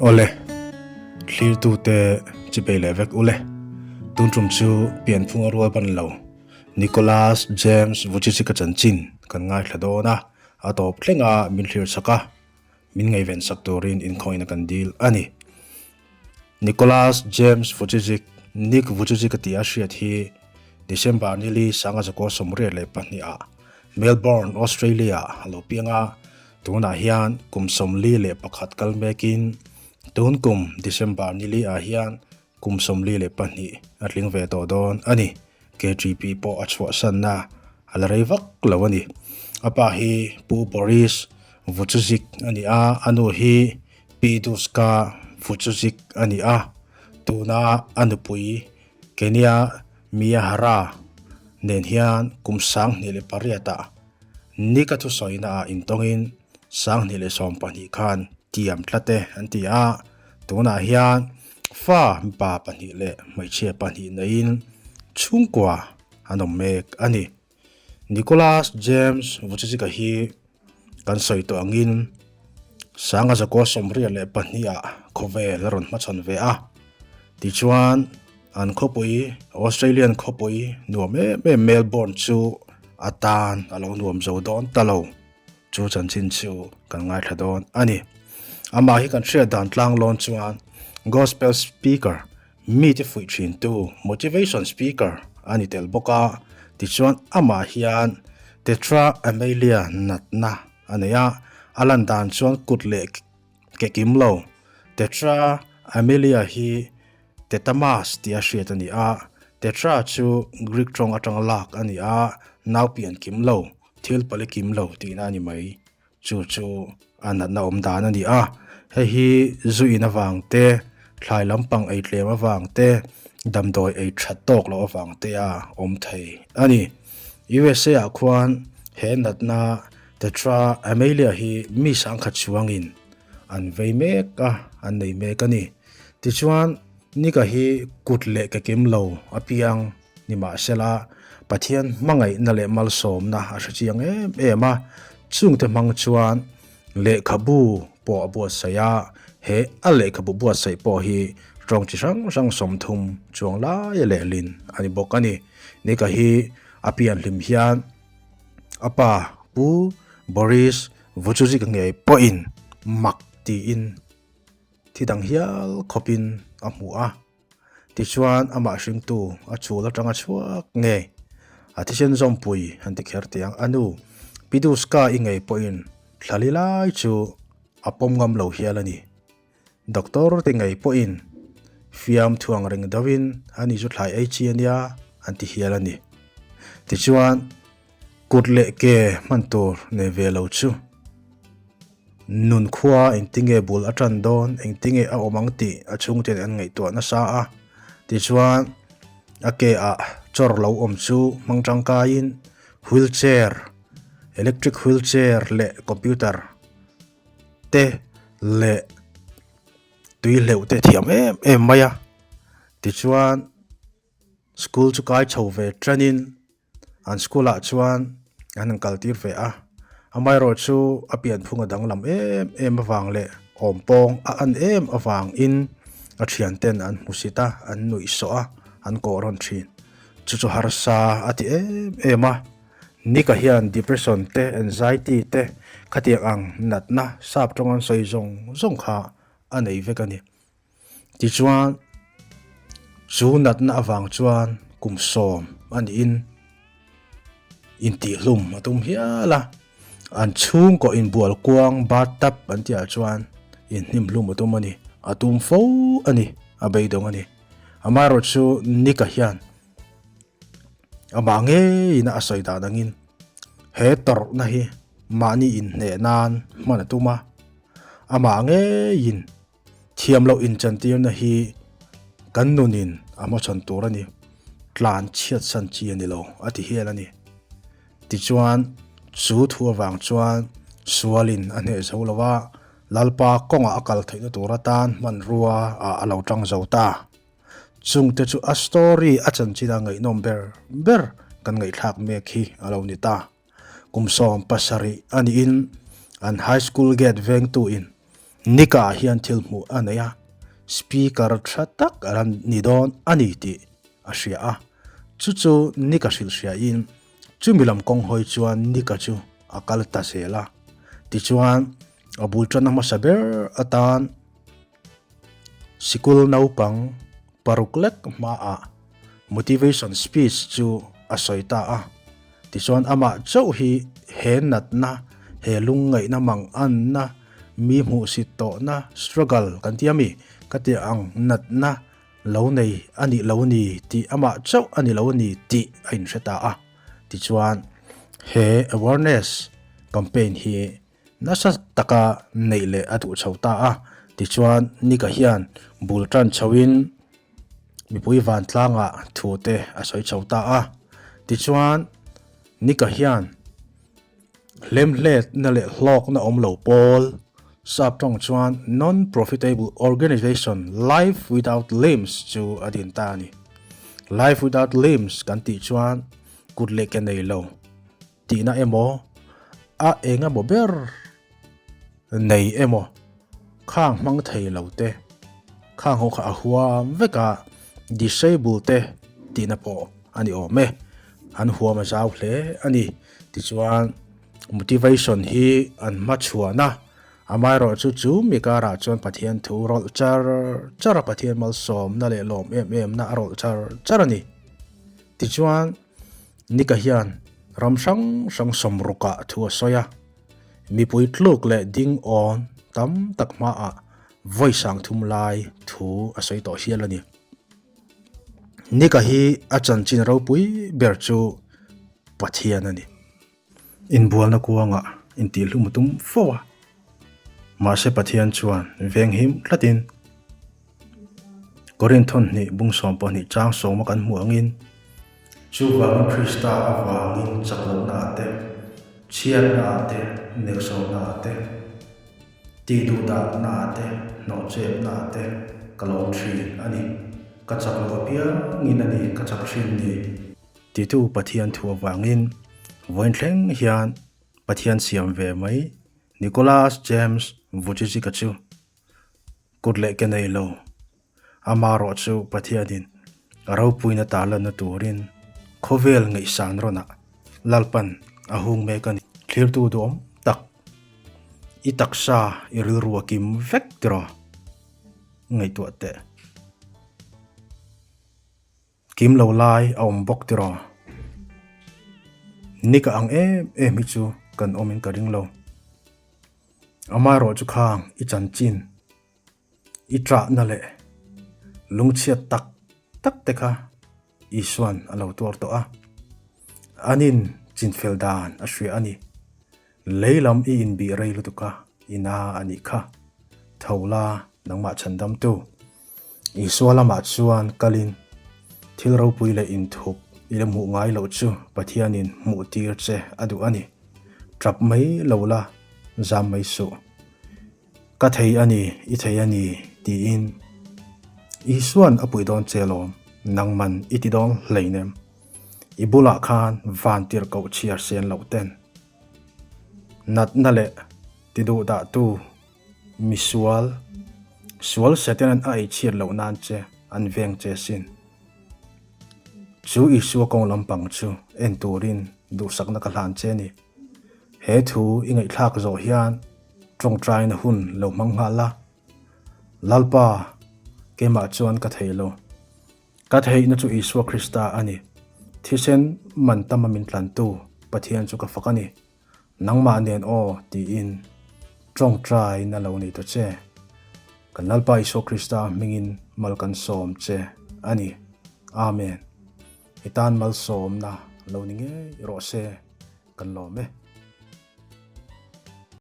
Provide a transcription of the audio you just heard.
Awle, thlirtute chipei leh vek ule. Tun tum chu pianphung a rual ban lo. Nicholas James Vujicic-a chanchin kan ngaithla dawn a, a tawp thleng a min thlir chak a, min ngaihven sak turin inkhawina kan dil a ni. Nicholas James Vujicic, Nick Vujicic a tia hriat hi December nili sanga zakua 82 ah Melbourne, Australia ah a lo piang a, tunah hian kum 41 kal mekin tun kum December nili ah hian Kum 42 a tling ve tawh dawn a ni. KTP pawh a chhuahsanna a la rei vak lo a ni. A pa hi Pu Boris Vucuzik a ni a, a nu hi Pi Duska Vucuzik a ni a. Tuna a nupui Kenya Miyahara nen hian kum 2008 ah Nika thusawina ah intawngin 2012 khan tiam tlat e an ti a. Tunah hian fa mipa pahnih leh hmeichhia pahnih neiin chhungkua an awm mek a ni. Nicholas James Vujicic-a hi kan sawi tawh angin Sanga Zakua 82 ah khawvel a rawn hmachhawn ve a. Tichuan an khawpui Australian khawpui nuam em em Melbourne chu a tan a lo nuam zo dawn ta lo. Chu chanchin chu kan ngaithla dawn a ni. Amah hi kan hriat dan tlang lawn chuan Gospel Speaker, mite fuih thintu, Motivation Speaker a ni tel bawk a. Tichuan amah hian Tetra Amelia natna a nei a, a lan dan chuan kut leh ke kim lo. Tetra Amelia hi Tetamas tia hriat a ni a, Tetra chu Greek tawng atanga lak a ni a, nau pian kim lo. Thil pali kim lo tihna a ni mai. Chu chu a natna awm dan a ni a. Hei hi zu in avang te, thlai lampang ei tlem avang te, damdawi ei that tawk loh avang te a awm thei a ni. USA ah khuan he natna Tetra Amelia hi mi sangkhat chuangin an vei mek a, an nei mek a ni. Tichuan, Nika hi kut leh ke kim lo a piang. Nimahsela, Pathian hmangaihna leh malsawmna a hre chiang em em a, chungte hmang chuan lehkhabu pawh a buatsaih a, he a lehkhabu buatsaih pawh hi tawng chi hrang hrang 30 chuang laia lehlin a ni bawk a ni. Nika hi a pianhlim hian a pa Pu Boris Vucuzik ngei pawhin mak tiin thi dang hial khawpin a hmu a. Tichuan amah hringtu a chul atanga chhuak nge a thisen zawmpui an ti kher tiang a nu Piduska i ngei pawhin thlali lai chu a pawm ngam lo hial a ni. Doctor te ngei pawhin fiam thuang reng deuhin ani chu thlai ei chi ania an ti hial a ni. Tichuan kut leh ke hman tur nei ve lo chu Nun khua engtinge bul a tan dawn, engtinge a awm ang tih a chhungten an ngaihtuah nasa a. Tichuan, a ke ah chawr lo awm chu hmang tangkaiin wheelchair, electric wheelchair leh computer te leh tui hleuh te thiam em em mai a. Tichuan, school chu kai chho ve tanin An school ah chuan an han kal tir ve a, amaherawh chu a pianphung a danglam em em avang leh awm pawng a an em avangin a thian ten an hmu sit a, an nuih sawh a, an kawh rawn thin. Chu chu harsa a ti em em a, Nick-a hian depression te, anxiety te khatiang ang natna sap tawng an sawi zawng zawng kha a nei vek a ni. Tichuan, chu natna avang chuan kum 10 a niin intihhlum a tum hial a, an chhungkaw inbual kuang bathtub an tihah chuan inhnimhlum a tum a ni, a tum fo a ni, a beidawng a ni. Amaherawhchu chu Nick-a hian amah ngeiin a sawi dan angin he tawrhna hi mahni inhneh nan hman a tum a, amah ngeiin Thiam loh inchantirna hi kan nunin a hmachhawn tur a ni. Tlan chhiat san chi a ni lo, a ti hial a ni. Tichuan, chu thu avang chuan sualin a hneh zo lo a, Lalpa kawngah a kal theihna tur atan hmanrua ah a lo tang zo ta. Chungte chu a story a chanchina ngaihnawm ber ber kan ngaihthlak mek hi a lo ni ta. Kum 17 a niin an high school gate vengtu in. Nika hian thil hmuh a nei a, speaker tha tak a la ni dawn a ni tih a hria a. Chu chu Nika hrilh hriain chumi lam kawng hawi chuan Nika chu a kal ta zel a. Tichuan, a bul tanna hmasa ber atan Sikul naupang paruk lek hmaah motivation speech chu a sawi ta a. Tichuan amah chauh hi he natna, he lungngaihna manganna, mi hmuhsit tawhna, struggle kan ti ami, ka ti ang natna lo nei a nih lo ni tih amah chauh a ni lo ni tih a inhre ta a. Tichuan he awareness campaign hi Nasa taka neih leh a duh chho ta a, tichuan Nika hian bul tan chhoin mipui vantlangah thu te a sawi chho ta a. Tichuan Nika hian hlemhletna leh hlawkna awm lo pawl, sap tawng chuan Non-Profitable Organization Life Without Limbs chu a din ta a ni. Life Without Limbs kan tih chuan kut leh ke nei lo. Tihna emaw, a eng emaw ber nei emaw khang hmang thei lo te, khang ho kha a huam vek a, disable te tihna pawh a ni awm e, an huam a zau hle a ni. Tichuan motivation hi an hmachhuan a, amaherawhchu chu chu mi karah chuan Pathian thu rawlh char char a, Pathian malsawmna leh lawm em em na a rawlh char char a ni. Tichuan. Nika hian ram hrang hrang sawmrukah thu a sawi a, mipui tluk leh ding awn tam tak hmaah vawi sangthum lai thu a sawi tawh hial a ni. Nika hi a chanchin ropui ber chu Pathian a ni. Inbualna kuangah intihhlum a tum fo a, mahse Pathian chuan venghim tlatin Korinth thawnhnih bung 12 chang sawma kan hmuh angin, Chuvangin Krista avangin chaklohnaah te, chhiatnaah te, neksawmnaah te, tihduhdahnaah te, hnawhchepnaah te ka lawm thin a ni, ka chak loh apiangin a ni ka chak thin ni. Titu Pathian thu avangin vawiin thleng hian Pathian siam ve mai Nicholas James Vujicic-a chu kut leh ke nei lo. Amarawh chu Pathianin a ropuina tarlanna turin khawvel ngaihsan rawnah Lalpan a hung mek a ni. Thlirtu duhawm tak, i taksa i rilru a kim vek tiraw ngaihtuah teh. Kim lo lai a awm bawk tiraw? Nika ang em em hi chu kan awmin ka ring lo. Amaherawh chu khang i chanchin, i ṭahna leh lungchhiat tak tak te kha Isua'n a lo tuar tawh a. Anin chinfel dan a hria a ni. Lei lam i inbih rei lutuk a, i na a nih kha. Tho la, nangmah chhandamtu. Isua lamah chuan kalin thil ropui leh inthup i la hmuh ngai loh chu Pathianin hmuh tir che a duh a ni. Tap mai lo la, zam mai suh. Ka thei a ni, i thei a ni, tiin Isua'n a puih dawn che lawm, nangman i ti dawn hleinem. I bulah khan van tirhkoh chhiar sen loh ten natna leh ti duh dahtu misual, sual Satan-a'n a ei chhiat loh nan che an veng che sin. Chu Isua kawng lampang chu en turin duhsakna ka hlan che ni. He thu i ngaihthlak zawh hian tawngtaina hun lo hmang nghal la. Lalpa, keimah chuan ka thei lo. Ka theihna chu Isua Krista a ni. Thisen man tama min tlantu Pathian chu ka fak a ni. Nangmah nen aw tiin tawngtaina lo nei ta che. Kan Lalpa Isua Krista hmingin mal kan sawm che a ni. Amen. I tan malsawmna lo ni ngei rawh se. Kan lawm e.